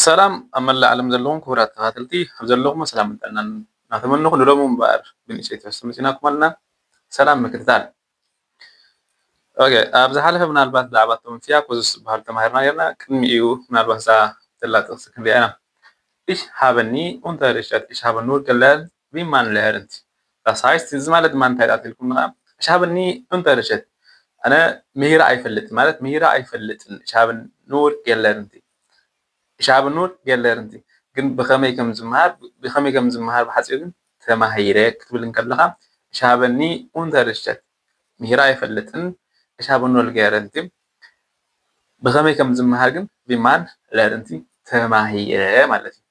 ሰላም ኣብ መላእ ዓለም ዘለኹም ክቡራት ተኸታተልቲ፣ ኣብ ዘለኹም ሰላምን ጥዕናን እናተመነኹ፣ ንሎሚ እምበኣር ብንእሽተይ ትሕዝቶ መፂናኩም ኣለና። ሰላም ምክትታል። ኦኬ፣ ኣብ ዝሓለፈ ምናልባት ብዛዕባ እቶም ፊያኮዝስ ዝበሃሉ ተማሂርና ነርና። ቅድሚኡ ምናልባት እዛ ዘላ ጥቕሲ ክንሪኣ ኢና። Ich habe nie Unterricht, ich habe nur gelernt, wie man lernt. Das heißt፣ እዚ ማለት ድማ እንታይ ዳት ኢልኩም ንዓ? Ich habe nie Unterricht፣ ኣነ ምሂረ ኣይፈልጥ ማለት ምሂረ ኣይፈልጥን። Ich habe nur gelernt፣ ich habe nur gelernt። ግን ብኸመይ ከም ዝመሃር ብኸመይ ከም ዝመሃር ብሓፂሩ ግን ተማሂረ ክትብል እንከለኻ፣ ich habe nie Unterricht፣ ምሂረ ኣይፈልጥን። Ich habe nur gelernt፣ ብኸመይ ከም ዝመሃር ግን wie man lernt፣ ተማሂረ ማለት እዩ።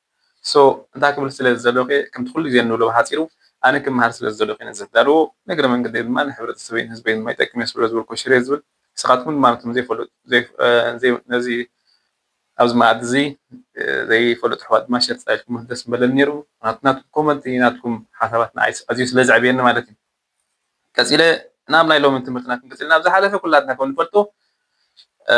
So እንታይ ክብል ስለ ዝደለኹ፣ ከምቲ ኩሉ ግዜ እንብሎ ብሓፂሩ፣ ኣነ ክመሃር ስለ ዝደለኹ እየ ዘዳልዎ። ንእግረ መንገደይ ድማ ንሕብረተሰበይን ህዝበይን ድማ ይጠቅም እየ ስለ ዝበልኩ ሽር እየ ዝብል። ንስኻትኩም ድማ ነቶም ዘይፈልጡ፣ ዘይ-፣ እ፣ ዘይ-፣ ነዚ ኣብዚ መኣዲ እዚ፣ እ፣ ዘይፈልጡ ኣሕዋት ድማ ሸር ተፃኢልኩም ደስ ምበለኒ ነይሩ። ናት-፣ ናትኩም ኮመንት፣ ናትኩም ሓሳባት ንዓይ ኣዝዩ ስለ ዘዕብየኒ ማለት እዩ። ቀፂለ ናብ ናይ ሎሚ ትምህርትና ክንቀፅል፣ ናብ ዝሓለፈ ኩላትና ከም ንፈልጦ፣ እ፣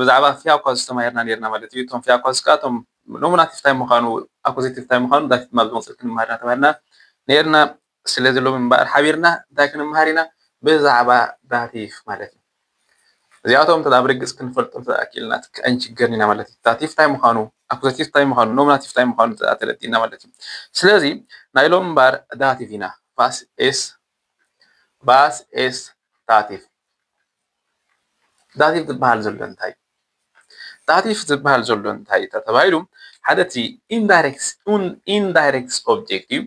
ብዛዕባ ፊያኳዝ ዝተማሂርና ነይርና ማለት እዩ። እቶም ፊያኳዝ ከዓ እቶም ኖሚናቲቭ እንታይ ምዃኑ፣ ኣኩዜቲቭ እንታይ ምዃኑ፣ ዳቲቭ ድማ ብመቕፅል ክንመሃር ኢና ተባሂልና ነይርና። ስለዚ ሎሚ እምበኣር ሓቢርና እንታይ ክንመሃር ኢና? ብዛዕባ ዳቲቭ ማለት እዩ። እዚኣቶም እንተ ብርግፅ ክንፈልጦም እንተ ኣኪልና ኣይንችገርን ኢና ማለት እዩ። ዳቲቭ እንታይ ምዃኑ፣ ኣኩዜቲቭ እንታይ ምዃኑ፣ ኖሚናቲቭ እንታይ ምዃኑ እንተ ተረዲእና ማለት እዩ። ስለዚ ናይ ሎሚ እምበኣር ዳቲቭ ኢና። ቫስ ኤስ፣ ቫስ ኤስ ዳቲቭ። ዳቲቭ ዝበሃል ዘሎ እንታይ እዩ? ዳቲቭ ዝበሃል ዘሎ እንታይ እዩ ተባሂሉ፣ ሓደ እቲ ኢንዳይሬክት፣ ኢንዳይሬክት ኦብጀክት እዩ።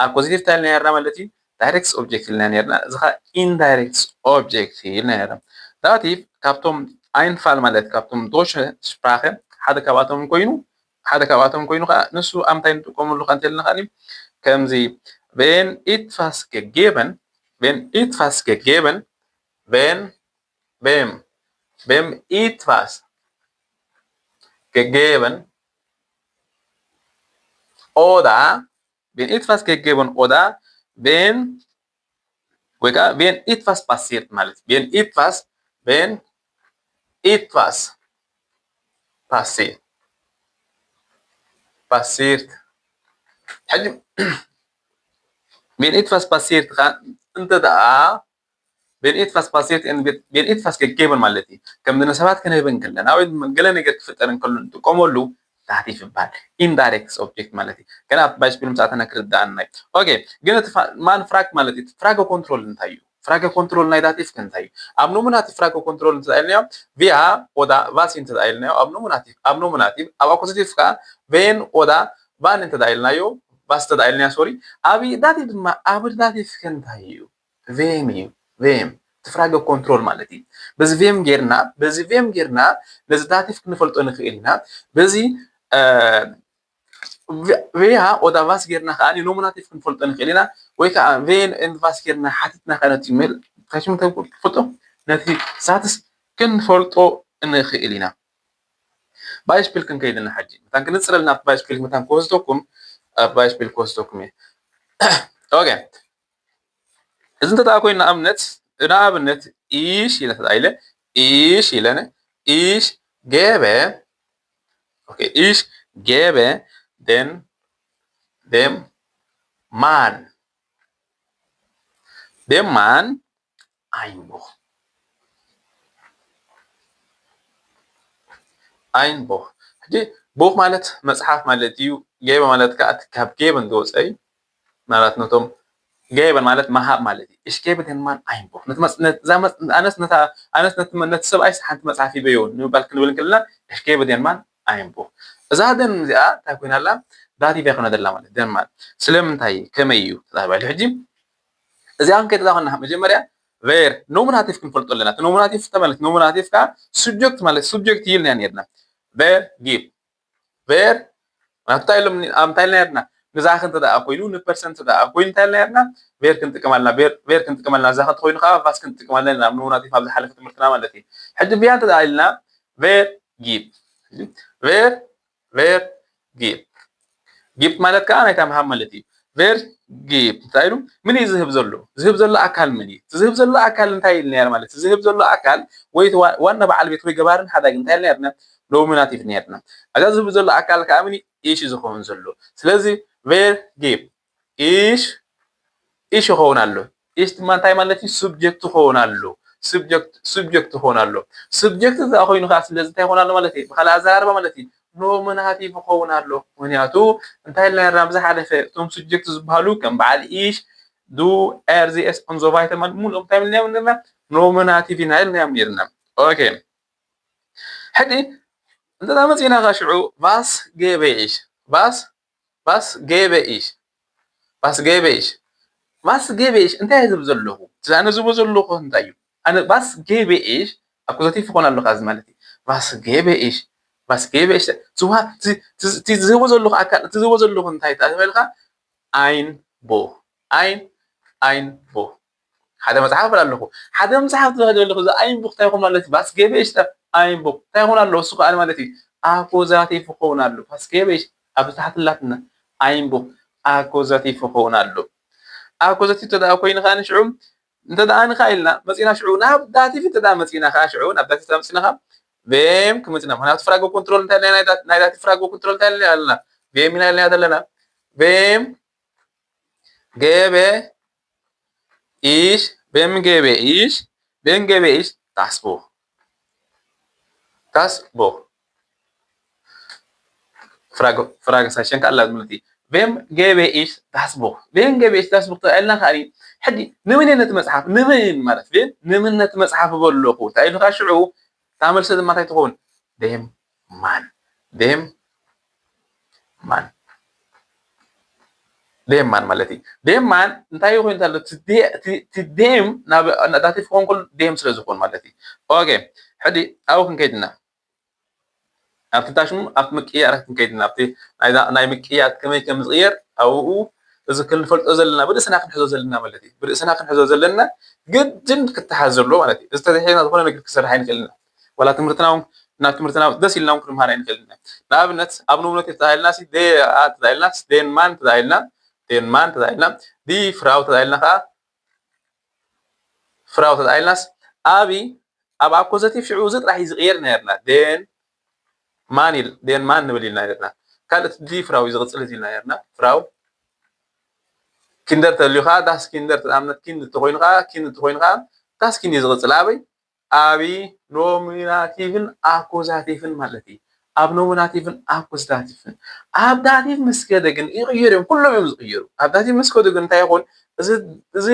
ኣኮዚቲቭ እንታይ ኢልና ነርና ማለት እዩ? ዳይሬክት ኦብጀክት ኢልና ነርና። እዚ ኸዓ ኢንዳይሬክት ኦብጀክት ኢልና ነርና። ዳቲቭ ካብቶም ኣይንፋል ማለት ካብቶም ዶሸ ስፕራኸ ሓደ ካብኣቶም ኮይኑ፣ ሓደ ካብኣቶም ኮይኑ ኸዓ ንሱ ኣብ እንታይ ንጥቀመሉ ኸ እንተልና ኸዓ ከምዚ ቬን ኢትፋስ ገጌበን፣ ቬን ኢትፋስ ገጌበን፣ ቬን፣ ቬም፣ ቬም ኢትፋስ ገጌበን ኦዳ፣ ቬን ኢትፋስ ገጌበን ኦዳ፣ ቬን ወይ ከዓ ቬን ኢትፋስ ፓሲርት ማለት እዩ። ቬን ኢትፋስ፣ ቬን ኢትፋስ ፓሲርት፣ ፓሲርት። ሕጂ ቬን ኢትፋስ ፓሲርት ከዓ እንተ ደኣ ቬን ኢትፋስ ፓሲርት፣ ቬን ኢትፋስ ገጌበን ማለት እዩ። ከም ንሰባት ክንህብ እንከለና ወይ ገለ ነገር ክፍጠር እንከሎ እንጥቀመሉ ዳቲቭ ይበሃል። ኢንዳይሬክት ኦብጀክት ማለት እዩ። ገና ኣብቲ ባይስፒል ምስ ኣተና ክርድኣና እዩ። ኦኬ፣ ግን እቲ ፋ-፣ ማን ፍራግ ማለት እዩ። ፍራገ ኮንትሮል እንታይ እዩ? ፍራገ ኮንትሮል ናይ ዳቲቭ ከ እንታይ እዩ? ኣብ ኖሚናቲቭ ፍራገ ኮንትሮል እንተ ኢልናዮ፣ ቪያ ኦዳ ቫስ እንተ ኢልናዮ፣ ኣብ ኖሚናቲቭ፣ ኣብ ኖሚናቲቭ፣ ኣብ ኣኮዚቲቭ ከዓ ቬን ኦዳ ቫን እንተ ኢልናዮ፣ ቫስ እንተ ኢልናዮ፣ ሶሪ፣ ኣብ ዳቲቭ ድማ፣ ኣብ ዳቲቭ ከ እንታይ እዩ? ቬም እዩ። ቬም፣ እቲ ፍራገ ኮንትሮል ማለት እዩ። በዚ ቬም ጌርና፣ በዚ ቬም ጌርና ነዚ ዳቲቭ ክንፈልጦ ንኽእል ኢና። በዚ፣ እ፣ ቪ-፣ ቪያ ኦዳ ቫስ ጌርና ከዓ ኖሚናቲቭ ክንፈልጦ ንኽእል ኢና። ወይ ከዓ ቬን ኤንድ ቫስ ጌርና ሓቲትና ከዓ ነቲ ሜል፣ እንታይ ሽሙ እንታይ ክፈልጦ? ነቲ ሳትስ ክንፈልጦ ንኽእል ኢና። ባይስፒል ክንከይድ ኢና ሕጂ። መታን ክንጽለልና ኣብቲ ባይስፒል መታን ክወስደኩም፣ ኣብ ባይስፒል ክወስደኩም እየ። ኦኬ። እዚ እንተ ደኣ ኮይኑ ንኣብነት፣ ንኣብነት ኢሽ ኢለ እንተ ደኣ ኢለ፣ ኢሽ ኢለ፣ ኢሽ ጌበ፣ ኦኬ፣ ኢሽ ጌበ ደን ደም ማን፣ ደም ማን፣ ኣይን ቡኽ። ኣይን ቡኽ። ሕጂ ቡኽ ማለት መጽሓፍ ማለት እዩ። ጌበ ማለት ከኣ እቲ ካብ ጌበን ዝወጸ እዩ። ማለት ነቶም ጌበን ማለት መሃብ ማለት እዩ። እሽ ጌበ ደን ማን ኣይን ቡኽ። ነቲ መጽ-፣ ነ-፣ እዛ መጽ-፣ ኣነስ ነታ፣ ኣነስ ነቲ መ-፣ ነቲ ሰብኣይስ ሓንቲ መጽሓፍ ሂበዮ ንምባል ክንብል እንከለና፣ እሽ ጌበ ደን ማን ኣይን ቡኽ። እዛ ደን እዚኣ እንታይ ኮይና ኣላ? ዳቲቭ እያ ኮይና ዘላ ማለት ደን ማን። ስለምንታይ? ከመይ እዩ? ተባሂሉ ሕጂ እዚኣ ክንከይድ ከለና መጀመርያ ቬር ኖሚናቲቭ ክንፈልጦ ኣለና። እቲ ኖሚናቲቭ ተመልከት፣ ኖሚናቲቭ ከኣ ሱብጀክት ማለት ሱብጀክት ኢልና ነርና። ቬር ጊብ። ቬር፣ ምክንያቱ እንታይ ኢሎም፣ ኣብ እንታይ ኢልና ነርና? ንዛኸ እንተ ደኣ ኮይኑ፣ ንፐርሰንት ደኣ ኮይኑ እንታይ ኢልና ነርና? ቬር ክንጥቀም ኣለና። ቬር፣ ቬር ክንጥቀም ኣለና። ዛኸ እንተኾይኑ ከኣ ቫስ ክንጥቀም ኣለና። ኣብ ኖሚናቲቭ ኣብ ዝሓለፈ ትምህርትና ማለት እዩ። ሕጂ ቪያ እንተ ደኣ ኢልና፣ ቬር ጊብ። ቬር ቬር ጊብ። ጊብ ማለት ከኣ ናይታ ምሃብ ማለት እዩ። ቬር ጊብ እንታይ ኢሉ? ምን እዩ ዝህብ ዘሎ? ዝህብ ዘሎ ኣካል ምን እዩ? እቲ ዝህብ ዘሎ ኣካል እንታይ ኢልና ነርና ማለት እዩ? ዝህብ ዘሎ ኣካል ወይ እቲ ዋ-፣ ዋና በዓል ቤት ወይ ገባርን ሓዳግን እንታይ ኢልና ነርና? ኖሚናቲቭ ነርና። ኣብዛ ዝህብ ዘሎ ኣካል ከዓ ምኒ ኢሽ ዝኸውን ዘሎ። ስለዚ ቨርብ ኢሽ ኢሽ ይኸውን ኣሎ። ኢሽ ድማ እንታይ ማለት እዩ? ሱብጀክት ይኸውን ኣሎ። ሱብጀክት ሱብጀክት ይኸውን ኣሎ። ሱብጀክት እዛ ኮይኑ ከዓ ስለዚ እንታይ ይኸውን ኣሎ ማለት እዩ? ብካልእ ኣዘራርባ ማለት እዩ ኖሚናቲቭ ይኸውን ኣሎ። ምክንያቱ እንታይ ኢልና ነርና? ብዝሓለፈ እቶም ሱብጀክት ዝበሃሉ ከም በዓል ኢሽ፣ ዱ፣ ኤር፣ ዚ፣ ኤስ፣ ኦን፣ ዞ፣ ቫይተማን ሙሉኦም እንታይ ኢልና ነርና? ኖሚናቲቭ ኢና ኢልና ነርና። ኦኬ፣ ሕጂ እንተ መፂና ከዓ ሽዑ ቫስ ጌበ ኢሽ ቫስ ቫስ ጌበ ኢሽ ቫስ ጌበ ኢሽ ቫስ ጌበ ኢሽ እንታይ ዝብል ዘለኹ? እቲ ኣነ ዝብሎ ዘለኹ እንታይ እዩ? ኣነ ቫስ ጌበ ኢሽ ኣኩዛቲቭ ይኾን ኣለካ እዚ ማለት እዩ። ቫስ ጌበ ኢሽ ቫስ ጌበ ኢሽ ዝዋ እቲ ዝህቦ ዘለኹ ኣካል እቲ ዝህቦ ዘለኹ እንታይ ተበልካ? ኣይ ን ቡኽ ኣይ ን ኣይ ን ቡኽ ሓደ መጽሓፍ እብል ኣለኹ። ሓደ መጽሓፍ ዝብል ዘለኹ እዚ ኣይ ን ቡኽ እንታይ ይኹን ማለት እዩ? ቫስ ጌበ ኢሽ ኣይ ን ቡኽ እንታይ ይኹን ኣለኹ? እሱ ከዓ ማለት እዩ ኣኮዛቲቭ ይኸውን ኣሎ። ቫስ ጌበ ኢሽ ኣብ ታሕቲ ኣላትና ኣይ ን ቡኽ ኣኮዛቲቭ ይኸውን ኣሎ። ኣኮዛቲቭ ተደኣ ኮይኑ ከዓ ንሽዑ እንተ ደኣ ንኻ ኢልና መጺና ሽዑ ናብ ዳቲቭ እንተ ደኣ መጺና ከዓ ሽዑ ናብ ዳቲቭ መጺና ከዓ ቬም ክመጺና። ምክንያቱ ፍራጎ ኮንትሮል እንታይ ኣለና? ናይ ዳቲቭ ፍራጎ ኮንትሮል እንታይ ኣለና? ቬም ኢና ኢልና ዘለና። ቬም ጌበ ኢሽ ቬም ጌበ ኢሽ ቬም ጌበ ኢሽ ዳስ ቡኽ ዳስ ቡኽ ፍራግ ሳሽን ከኣ ኣላ ማለት እዩ። ቬም ጌበ ኢሽ ዳስ ቡኽ ቬም ጌበ ኢሽ ዳስ ቡኽ ተባሂልና ከኣ ሕጂ ንምንነት መጽሓፍ ንምን ማለት ቬም ንምነት መጽሓፍ በለኹ እንታይ ኢሉ ከኣ ሽዑ እታ መልሲ ድማ እንታይ ትኸውን? ዴም ማን ዴም ማን ዴም ማን ማለት እዩ። ዴም ማን እንታይ ኮይኑ ኣሎ? እቲ ዴም ናብ ዳቲቭ ክኸውን ከሎ ዴም ስለ ዝኸውን ማለት እዩ። ኦኬ ሕጂ ኣብኡ ክንከይድና ኣብቲ ታሽሙ ኣብቲ ምቅያር ክንከይድና ኣብቲ ናይ ምቅያር ከመይ ከም ዝቕየር ኣብኡ እዚ ክንፈልጦ ዘለና ብርእስና ክንሕዞ ዘለና ማለት እዩ። ብርእስና ክንሕዞ ዘለና ግድን ክተሓዝ ዘለዎ ማለት እዩ። እዚ ተዘይሒዝና ዝኾነ ነገር ክሰርሕ ኣይንኽእልና። ዋላ ትምህርትና እውን ናብ ትምህርትና ደስ ኢልና እውን ክንምሃር ኣይንኽእልና። ንኣብነት ኣብ ንብነት ተታሂልና ሲ ዴ ተታሂልና ዴን ማን ተታሂልና ዴን ማን ተታሂልና ዲ ፍራው ተታሂልና ከዓ ፍራው ተታሂልናስ ኣብ ኣብ ኣኮዘቲቭ ሽዑ እዚ ጥራሕ እዩ ዝቕየር ነርና ዴን ማን ኢል ዴን ማን ንብል ኢልና ነርና። ካልእ ዲ ፍራው እዩ ዝቕፅል እዚ ኢልና ነርና። ፍራው ኪንደር ተልዩ ከዓ ዳስ ኪንደር ተኣምነት ኪንድ እንተኮይኑ ከዓ ኪንድ እንተኮይኑ ከዓ ዳስ ኪንድ እዩ ዝቕፅል ኣበይ ኣብ ኖሚናቲቭን ኣኮዛቲቭን ማለት እዩ። ኣብ ኖሚናቲቭን ኣኮዛቲቭን ኣብ ዳቲቭ ምስ ከደ ግን ይቕየሩ እዮም። ኩሎም እዮም ዝቕየሩ። ኣብ ዳቲቭ ምስ ከዱ ግን እንታይ ይኾን? እዚ እዚ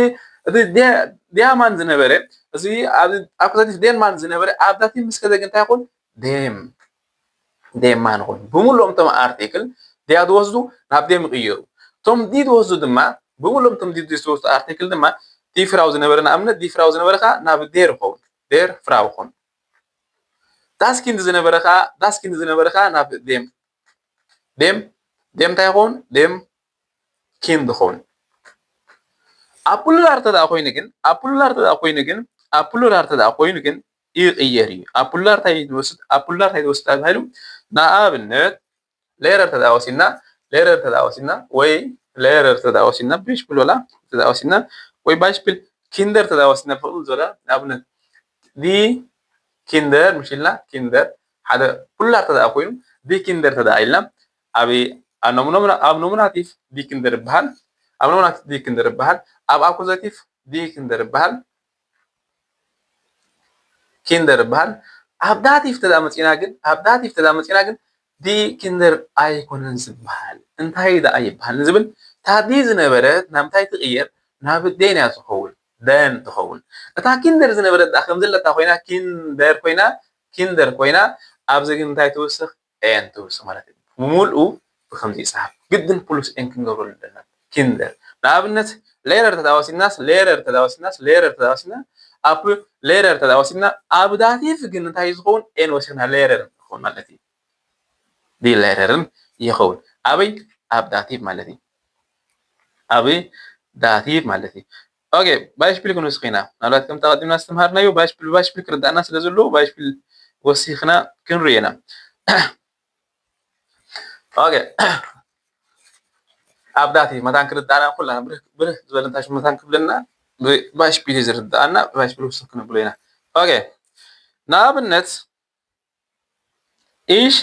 እቲ ዴ- ዴያማን ዝነበረ እዚ ኣብ ኣኮዛቲቭ ዴንማን ዝነበረ ኣብ ዳቲቭ ምስ ከደ ግን እንታይ ይኾን? ዴም ዴማን ይኾን። ብምሉኦም እቶም ኣርቲክል ዲያ ዝወስዱ ናብ ዴም ይቕየሩ። እቶም ዲ ዝወስዱ ድማ ብምሉኦም እቶም ዲ ዝወስዱ ኣርቲክል ድማ ዲፍራው ዝነበረ ንኣብነት ዲፍራው ዝነበረ ከዓ ናብ ዴር ይኸውን። ዴር ፍራው ይኾን። ዳስኪንድ ዝነበረ ከዓ ዳስኪንድ ዝነበረ ከዓ ናብ ዴም ዴም ዴም እንታይ ይኸውን? ዴም ኪንድ ይኸውን። ኣብ ፕሉራል ተደኣ ኮይኑ ግን ኣብ ፕሉራል ተደኣ ኮይኑ ግን ኣብ ፕሉራል ተደኣ ኮይኑ ግን ይቕየር እዩ። ኣብ ፕሉራል እንታይ ዝወስድ ኣብ ፕሉራል እንታይ ዝወስድ ተባሂሉ ንኣብነት ሌረር ተደኣ ወሲድና ሌረር ተደኣ ወሲድና ወይ ሌረር ተደኣ ወሲድና ብሽፕል ወላ ተደኣ ወሲድና ወይ ባሽፕል ኪንደር ተደኣ ወሲድና ፍቕድ ዝበለ ንኣብነት ዲ ኪንደር ምሽ ኢልና ኪንደር ሓደ ፕሉራል ተደኣ ኮይኑ ዲ ኪንደር ተደኣ ኢልና ኣብ ኣብ ኖሚናቲቭ ዲ ኪንደር ይበሃል። ኣብ ኖሚናቲቭ ዲ ኪንደር ይበሃል። ኣብ ኣኩዛቲቭ ዲ ኪንደር ይበሃል። ኪንደር ይበሃል። ኣብ ዳቲቭ ተደኣ መፂና ግን ኣብ ዳቲቭ ተደኣ መፂና ግን ዲ ኪንደር ኣይኮነን ዝበሃል። እንታይ ደኣ ይበሃል ንዝብል እታ ዲ ዝነበረት ናብ እንታይ ትቕየር? ናብ ዴን እያ ትኸውን። ደን ትኸውን። እታ ኪንደር ዝነበረት ደኣ ከም ዘለታ ኮይና ኪንደር ኮይና ኪንደር ኮይና ኣብዚ ግን እንታይ ትውስኽ? ኤን ትውስኽ ማለት እዩ። ብምልኡ ብከምዚ ይፅሓፍ። ግድን ፕሉስ ኤን ክንገብረሉ ኣለና። ኪንደር ንኣብነት ሌረር ተዳወሲናስ ሌረር ተዳወሲናስ ሌረር ተዳወሲና ኣብ ሌረር ተዳወሲና ኣብ ዳቲቭ ግን እንታይ ዝኸውን? ኤን ወሲኽና ሌረር ንኸውን ማለት እዩ። ዲ ሌረርን ይኸውን ኣበይ? ኣብ ዳቲቭ ማለት እዩ። ኣብ ዳቲቭ ማለት እዩ። ኦኬ ባይሽፒል ክንወስኽ ኢና። ምናልባት ከምቲ ኣቐዲምና ዝተምሃርናዮ ባይሽፒል ባይሽፒል ክርዳእና ስለ ዘለዎ ባይሽፒል ወሲኽና ክንሪኦ ኢና። ኦኬ ኣብ ዳቲቭ መታን ክርዳእና ኩላና ብርህ ብርህ ዝበለ እንታይ ሽሙ መታን ክብለና ባይሽፒል እዩ ዝርዳእና። ባይሽፒል ውስኽ ክነብሎ ኢና። ኦኬ ንኣብነት Ich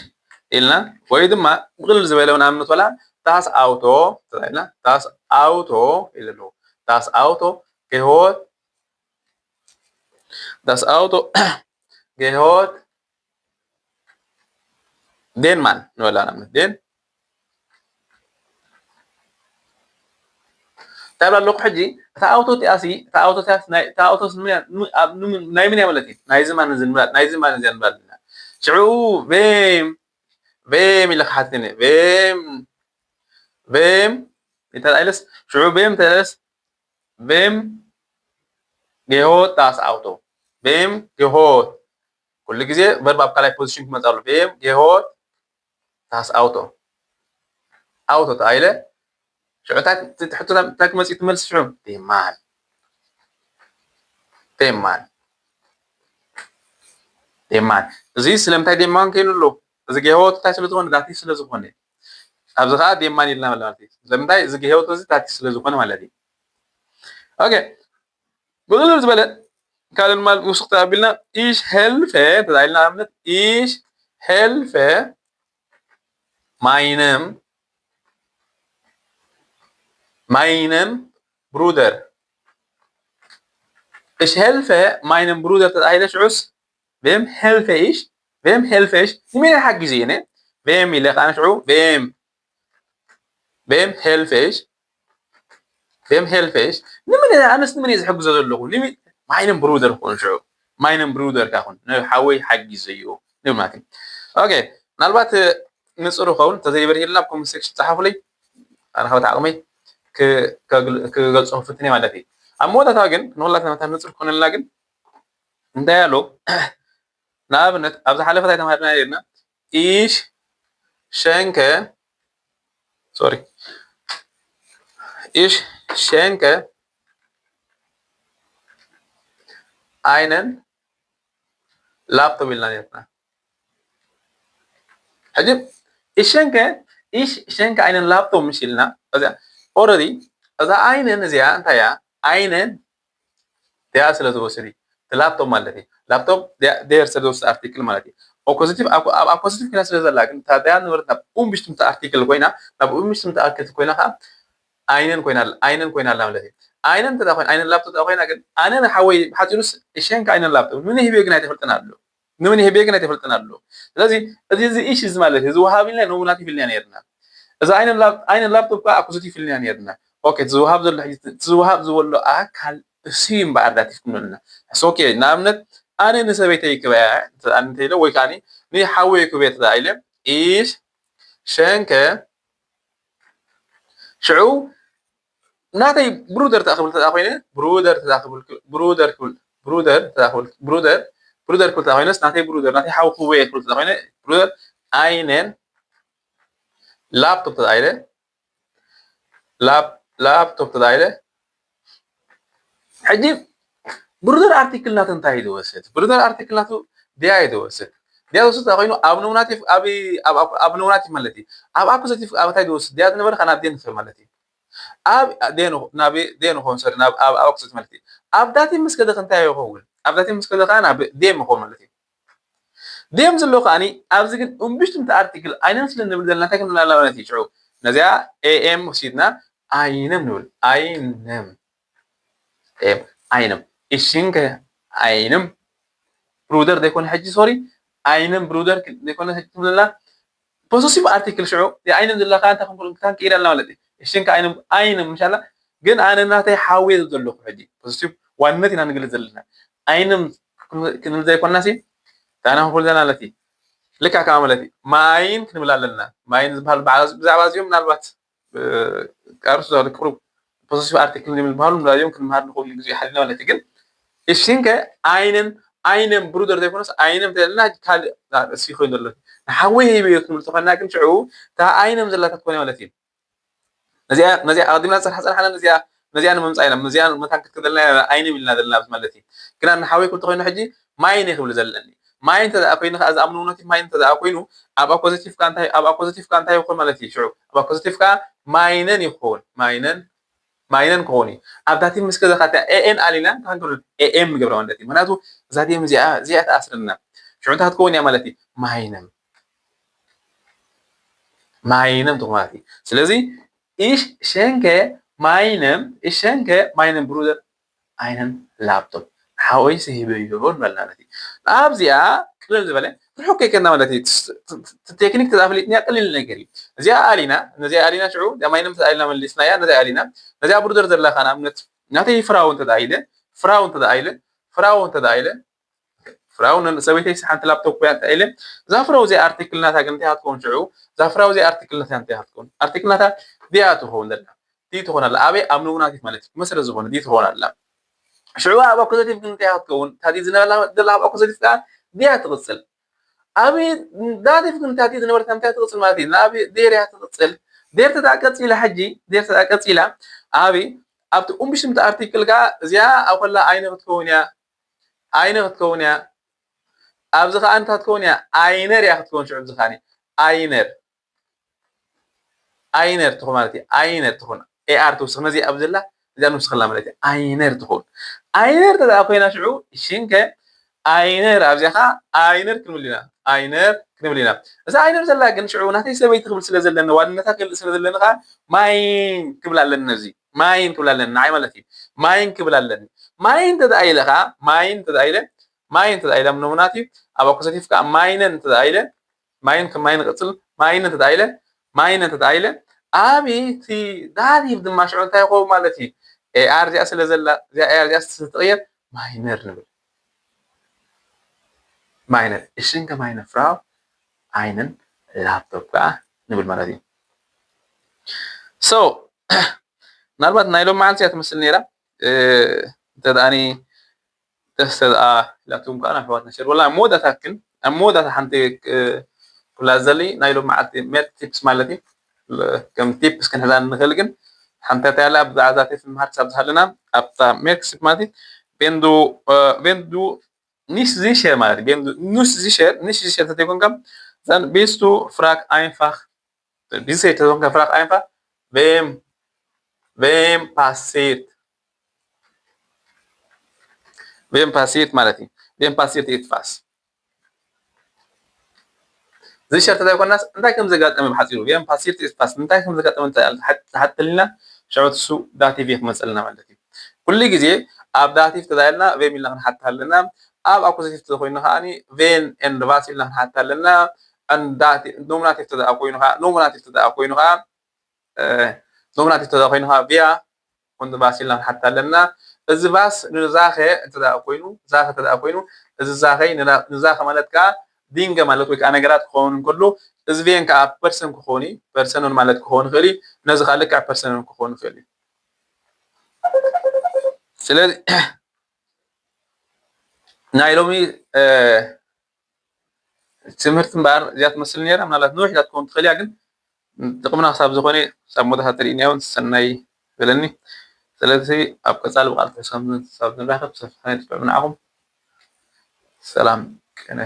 ኢልና ወይ ድማ ብቕልል ዝበለ ንኣብነት ወላ das Auto ተባሂልና das Auto ኢለ ኣለኹ። Das Auto gehört das Auto gehört den Mann ንበላ ንኣብነት den እንታይ ኣለኩ ሕጂ እታ ኣውቶ እቲኣሲ እታ ኣውቶ እቲኣሲ ናይ እታ ኣውቶስ ናይ ምን እያ ማለት እዩ ናይዚ ማን እዚ ንብላ ናይዚ ማን እዚ ንብላ ኣለና ሽዑ ቬም ቬም ኢለ ክሓትኒ ቬም ቬም እንተልኣይለስ ሽዑ ቬም እንተልኣይለስ ቬም ጌሆት ዳስ ኣውቶ ቬም ጌሆት ኩሉ ግዜ ቨርብ ኣብ ካልኣይ ፖዚሽን ክመፅእ ኣሎ ቬም ጌሆት ዳስ ኣውቶ ኣውቶ ተባሂለ ሽዑ እንታይ ክመፅእ ትመልስ ሽዑ ዴማን ዴማን ዴማን እዚ ስለምንታይ ዴማን ከይኑ ኣሎ እዚ ጌሆት እንታይ ስለዝኾነ ዳቲ ስለዝኾነ ኣብዚ ከዓ ዴማን ኢልና ማለት እዩ ስለምንታይ እዚ ጌሆት እዚ ዳቲ ስለዝኾነ ማለት እዩ ኦኬ ብዝርዝር ዝበለ ካልእ ድማ ውስኽ ተኣቢልና ich helfe ተባሂልና ኣብነት ich helfe meinem meinem Bruder ich helfe meinem Bruder ተባሂለ ሽዑስ wem helfe ich wem helfe ich ንመን ሓጊዘ እየ wem ኢለ ከዓ ሽዑ wem wem helfe ich wem helfe ich ንመን ኣነስ ንመን እየ ዝሕግዞ ዘለኹ meinem Bruder ክኾን ሽዑ meinem Bruder ካ ኹን ንሓወይ ሓጊዘዮ ንብል ማለት እዩ okay ምናልባት ንፅሩ ኸውን እንተዘይበርሂልና ኣብ ኮመንት ሴክሽን ፀሓፉለይ ኣነ ካብ ዓቕመይ ክገልፆ ክፍትን ማለት እዩ ኣብ መወዳእታ ግን ንኩላትና መታ ንፅር ክኾነልና ግን እንታይ ኣሎ ንኣብነት ኣብ ዝሓለፈ እንታይ ተማሃርና ነርና ich schenke sorry ich schenke einen laptop ኢልና ነርና ሕጂ ich schenke ich schenke einen laptop ምሽ ኢልና እዚኣ already እዛ einen እዚኣ እንታይ እያ einen der ስለ ዝወስድ እዩ laptop ማለት እዩ laptop der ስለ ዝወስድ ኣርቲክል ማለት እዩ positive ኣብ positive ኮይና ስለ ዘላ ግን እታ der ንብረት ናብ unbestimmte Artikel ኮይና ናብ unbestimmte Artikel ኮይና ከዓ einen ኮይና einen ኮይና ኣላ ማለት እዩ einen እንተ ኮይና einen laptop እንተ ኮይና ግን ኣነ ንሓወይ ሓፂሩስ ich schenke einen laptop ምን ሂብዮ ግን ኣይተፈልጥን ኣሎ ንምን ይህብ ግን ኣይተፈልጥን ኣሎ ስለዚ እዚ እዚ ich እዚ ማለት እዚ ወሃብ ኢልና ንውናት ይፍልና ነርና እዚ einen laptop ከዓ positive ኢልና ነርና okay ዝወሃብ ዘሎ ዝወሃብ ዝበሎ ኣካል እሱ እምበኣር ዳቲፍ ክንብልና okay ንኣብነት ኣነ ንሰበይተይ ክበያ እንተኢለ ወይ ከዓ ንሓወይ ክበየ ተኢለ ich schenke ሽዑ ናተይ Bruder ተኣ ክብል ተኣ ኮይነ Bruder ተኣ ክብል Bruder ክብል Bruder ተኣ ክብል Bruder Bruder ክብል ተኣ ኮይነስ ናተይ Bruder ናተይ ሓው ክወየ ክብል ተኣ ኮይነ Bruder einen laptop ተኣ ኢለ laptop ተኣ ኢለ ሕጂ Bruder ኣርቲክል ናቱ እንታይ እዩ ዝወስድ Bruder ኣርቲክል ናቱ der እዩ ዝወስድ der ዝወስድ ተኣ ኮይኑ ኣብ nominative ኣብ ኣብ nominative ማለት እዩ ኣብ accusative ኣብ እንታይ ዝወስድ der ዝነበረ ከ ናብ der ንኽእል ማለት እዩ ኣብ der ንኾን sorry ናብ ኣብ accusative ማለት እዩ ኣብ dativ ምስ ከደ እንታይ ይኸውን ኣብ dativ ምስ ከደ ከዓ ናብ dem ይኸውን ማለት እዩ dem ዘሎ ከዓኒ ኣብዚ ግን unbestimmte Artikel einen ስለ ንብል ዘለና እንታይ ክንብል ኣለና ማለት እዩ ሽዑ ነዚኣ am ወሲድና einem ንብል einem einem ich schenke einem Bruder ዘይኮነ ሕጂ sorry einem Bruder ዘይኮነ ሕጂ ትብለና possessive Artikel ሽዑ einem ዘለካ እንታይ ክንክእል ክንክኢል ኣለና ማለት እዩ ich schenke einem einem ምሻላ ግን ኣነ ናተይ ሓውየ ዘለኹ ሕጂ positive ዋንነት ኢና ንግልፅ ዘለና einem ክንብል ዘይኮንና ሲ እንታይ ኢና ክንክእል ዘለና ማለት እዩ ልካ ከኣ ማለት እዩ mein ክንብል ኣለና mein ዝበሃል ብዛዕባ እዚኦም ምናልባት ቃርሱ ዛሉ ክሩ possessive Artikel ዝብል ዝበሃሉ ንላዮም ክንምሃር ንኽእል ግዜ ሓሊና ማለት ግን ich schenke einen einem Bruder ዘይኮነስ einem ተልና ካልእ ርእሲ ኮይኑ ዘሎ ንሓወይ ሂበዮ ክንብል ተኾንና ግን ሽዑ እታ einem ዘላታ ትኮነ ማለት እዩ ነዚኣ ነዚኣ ኣቐዲምና ዝፀርሓ ፀርሓና ነዚኣ ነዚኣ ንምምፃእ ኢና ነዚኣ መታን ክትክደልና einem ኢልና ዘለና ኣብዚ ማለት እዩ ግና ንሓወይ ክብል ተኮይኑ ሕጂ mein ክብል ዘለኒ mein እንተ ደኣ ኮይኑ ከዓ እዚ ኣብ ንውነቲ mein እንተ ደኣ ኮይኑ ኣብ accusative ካ እንታይ ኣብ accusative ካ እንታይ ይኾን ማለት እዩ ሽዑ ኣብ accusative ካ meinen ይኸውን meinen meinen ክኸውን እዩ ኣብ dativ ምስ ከዘኻ እታ en ኣሊና እንታይ ክንገብር am ንገብራ ማለት እዩ ምክንያቱ እዛ dem እዚኣ እዚኣ ተኣስረና ሽዑ እንታይ ክትከውን እያ ማለት እዩ meinem Meinem ትኾን ማለት እዩ። ስለዚ ich schenke meinem ich schenke meinem Bruder einen Laptop፣ ሓወይ ስሂበ ይህቦ ንበል ማለት እዩ። ኣብዚኣ ቅልል ዝበለ ርሑቅ ከይከድና ማለት እዩ። ቴክኒክ ተዛፍሊጥና ቀሊል ነገር እዩ። እዚኣ ኣሊና ነዚኣ ኣሊና ሽዑ meinem ተኣሊና መሊስናያ ነዚኣ ኣሊና ነዚኣ ብሩደር ዘለካ ንኣብነት ናተይ ፍራው እንተደኣ ኢለ ፍራው እንተደኣ ኢለ ፍራው እንተደኣ ኢለ ፍራው ሰበይተይ ሓንቲ ላፕቶፕ እያ እንተ ኢለ እዛ ፍራው እዚኣ ኣርቲክል ናታ ግን እንታይ ክትከውን ሽዑ እዛ ፍራው እዚኣ ኣርቲክል ናታ እንታይ ክትከውን ኣርቲክል ናታ ዲኣ ትኸውን ዘላ ዲ ትኾን ኣላ ኣበይ ኣብ ኖሚናቲቭ ማለት እዩ መሰረት ዝኾነ ዲ ትኾን ኣላ ሽዑ ኣብ ኣኩዛቲቭ ግን እንታይ ክትከውን ታዲ ዝነበላ ዘላ ኣብ ኣኩዛቲቭ ከዓ ዲያ ትቕፅል ኣብ ዳቲቭ ግን ታዲ ዝነበረት እንታይ ትቕፅል ማለት እዩ ናብ ዴር እያ ትቕፅል ዴር ተዳ ቀፂላ ሕጂ ዴር ተዳ ቀፂላ ኣብ ኣብቲ ኡምብሽምቲ ኣርቲክል ከዓ እዚኣ ኣብ ከላ ኣይነ ክትከውን እያ ኣይነ ክትከውን እያ ኣብዚ ከዓ እንታይ ክትከውን እያ ኣይነር እያ ክትከውን ሽዑ እዚ ከዓ ኣይነር ኣይነር ትኹን ማለት እዩ ኣይነር ትኹን ኤኣር ትውስኽ ነዚ ኣብ ዘላ እዚኣ ንውስኸላ ማለት እዩ ኣይነር ትኹን ኣይነር ተደኣ ኮይና ሽዑ ሽንከ ኣይነር ኣብዚኣ ከዓ ኣይነር ክንብል ኢና ኣይነር ክንብል ኢና እዛ ኣይነር ዘላ ግን ሽዑ ናተይ ሰበይቲ ክብል ስለ ዘለኒ ዋንነታ ክልእ ስለ ዘለኒ ከዓ ማይን ክብል ኣለኒ ነዚ ማይን ክብል ኣለኒ ንዓይ ማለት እዩ ማይን ክብል ኣለኒ ማይን ተደኣ ኢለ ከዓ ማይን ተደኣ ኢለ ማይን ተደኣ ኢለ ኖሚናቲቭ ኣብ ኣኩዛቲቭ ከዓ ማይነን ተደኣ ኢለ ማይን ከም ማይን ይቕጽል ማይነን ተደኣ ኢለ ማይነን ተደኣ ኢለ ኣብ እቲ ዳቲቭ ድማ ሽዑ እንታይ ይኸውን ማለት እዩ ኤኣር እዚኣ ስለ ዘላ እዚኣ ኤኣር እዚኣ ስለ ትቕየር ማይነር ንብል ማይነር እሽን ከማይነ ፍራው ኣይነን ላፕቶፕ ከዓ ንብል ማለት እዩ so ምናልባት ናይ ሎም መዓልቲ እያ ትመስል ነይራ እንተ ደኣኒ ደስ ደኣ ኢላትኩም ከዓ ኣሕዋትና ሸር ወላ ኣብ መወዳእታ ግን ኣብ መወዳእታ ሓንቲ ክብላ ዘሊ ናይ ሎም መዓልቲ ሜት ቲፕስ ማለት እዩ ከም ቲፕስ ክንሕዛ ንኽእል ግን ሓንቲ እንታይ ኣላ ብዛዕባ ዛቴ ትምሃር ክሳብ ዝሃለና ኣብታ ሜት ቲፕስ ማለት እዩ ቬንዱ ቬንዱ ኒሽ ዚሸር ማለት እዩ ቬንዱ ኑሽ ዚሸር ኒሽ ዚሸር ተተይኮንካ ዘን ቢስቱ ፍራክ ኣይንፋኽ ቢስቱ ተተይኮንካ ፍራክ ኣይንፋኽ ቬም ቬም ፓሲት ቬም ፓሲት ማለት እዩ ቬም ፓሲት ኢትፋስ ዝሸር ተዘይኮናስ እንታይ ከም ዘጋጠመ ብሓፂሩ ቬም ፓሲት ኢትፋስ እንታይ ከም ዘጋጠመ ዝሓተልና ሽዑ እሱ ዳቲቭ ክመፀልና ማለት እዩ ኩሉ ግዜ ኣብ ዳቲቭ ተዛይልና ቬም ኢልና ክንሓታ ኣለና ኣብ ኣኩዛቲቭ ተዘኮይኑ ከዓ ቬን ኤንድ ቫስ ኢልና ክንሓታ ኣለና ኖሚናቲቭ ተዘኣ ኮይኑ ከዓ ኖሚናቲቭ ተዘኣ ኮይኑ ከዓ ኖሚናቲቭ ተዘኣ ኮይኑ ከዓ ቪያ ኮንት ቫስ ኢልና ክንሓታ ኣለና እዚ ቫስ ንዛኸ እንተዘኣ ኮይኑ ዛኸ ተዘኣ ኮይኑ እዚ ዛኸይ ንዛኸ ማለት ከዓ ዲንገ ማለት ወይ ከዓ ነገራት ክኸውን እንከሎ እዚ ቬን ከዓ ፐርሰን ክኸውን እዩ ፐርሰኑን ማለት ክኸውን ይኽእል እዩ ነዚ ከዓ ልክዕ ፐርሰኑን ክኸውን ይኽእል እዩ ስለዚ ናይ ሎሚ ትምህርቲ እምበኣር እዚኣ ትመስል ነይራ ምናልባት ንውሕ ኢላ ትከውን ትኽእል እያ ግን ጥቕምና ክሳብ ዝኾነ ክሳብ መወዳእታ ተሪእናዮ እውን ሰናይ በለኒ ስለዚ ኣብ ቀፃሊ ብቃል ትሕዝቶ ክሳብ ንራኸብ ሰፋይ ጥዑም ንዓኹም ሰላም ቅነ